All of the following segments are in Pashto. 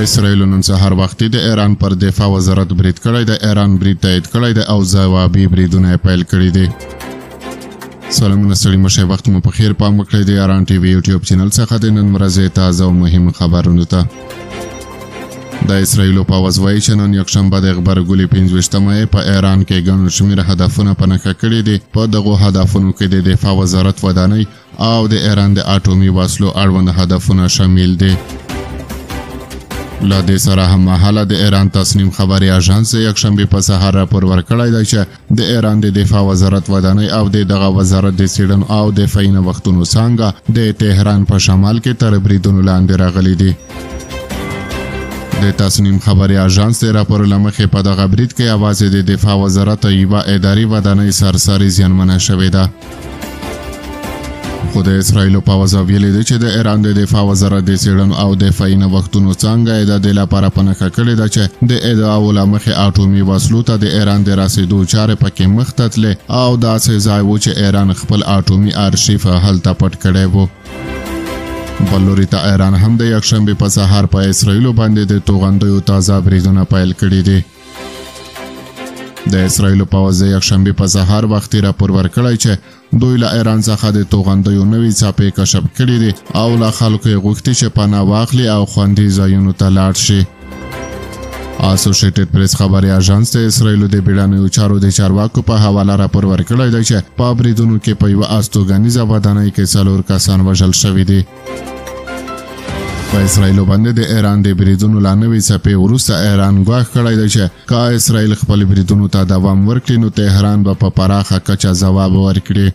اسرائیل نن سهار وختي د ایران پر دفاع وزارت برید کړی دی. ایران برید تایید کړی دی او ځوابي بریدونه یې پیل کړي دي. سلامونه، ستړي مشه، وخت مو په خیر. پام وکړئ د ایران ټي وي یوټیوب چینل څخه د نن ورځې تازه او مهم خبرونو ته. د اسرائیلو پوځ وایي چې نن یکشنبه د غبرګولي 25مه یې په ایران کې ګڼ شمېر هدفونه په نښه کړي دي. په دغو هدفونو کې د دفاع وزارت ودانۍ او د ایران د اټومي وسلو اړوند هدفونه شامل دي. له دې سره هممهاله د ایران تسنیم خبري اژانس د یکشنبې په سهار راپور ورکړی دی چې د ایران د دفاع وزارت ودانۍ او د دغه وزارت د څېړنو او دفاعي نوښتونو څانګه د تهران په شمال کې تر بریدونو لاندې راغلي دي. د تسنیم خبري اژانس د راپور له مخې په دغه برید کې یوازې د دفاع وزارت یوه اداري ودانۍ سرسري زیانمنه شوې ده. خو د اسرائیلو پوځ ویلي دي چې د ایران د دفاع وزارت د څېړنو او دفاعي نوښتونو څانګه یې د دې لپاره په نښه کړې ده چې د ادعاوو له مخې اټومي وسلو ته د ایران د رسېدو چارې پکې مخته تلې او داسې ځای و چې ایران خپل اټومي ارشیف هلته پټ کړی و. بل لوري ته ایران هم د یکشنبې په سهار په اسرائیلو باندې د توغندیو تازه بریدونه پیل کړي دي. د اسرائیلو پوځ د یکشنبې په سهار وختي راپور ورکړی چې دوی له ایران څخه د توغندیو نوې څپې کشف کړې دي او له خلکو یې غوښتي چې پناه واخلي او خوندي ځایونو ته لاړ شي. اسوشیټډ پریس خبري اژانس د اسرائیلو د بیړنیو چارو د چارواکو په حواله راپور ورکړی دی چې په بریدونو کې په یوه استوګنیزه ودانۍ کې 4 کسان وژل شوي دي. په اسرائیلو باندې د ایران د بریدونو له نوې څپې وروسته ایران ګواښ کړی دی چې که اسرائیل خپل بریدونو ته دوام ورکړي نو تهران به په پراخه کچه ځواب ورکړي.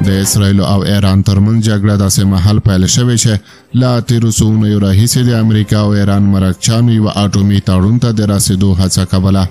د اسرائیل او ایران ترمنځ جګړه داسې مهال پیل شوې چې له تېرو څو اونیو راهیسې د امریکا او ایران مرکچانو یوه اټومي تړون ته د رسېدو هڅه کوله.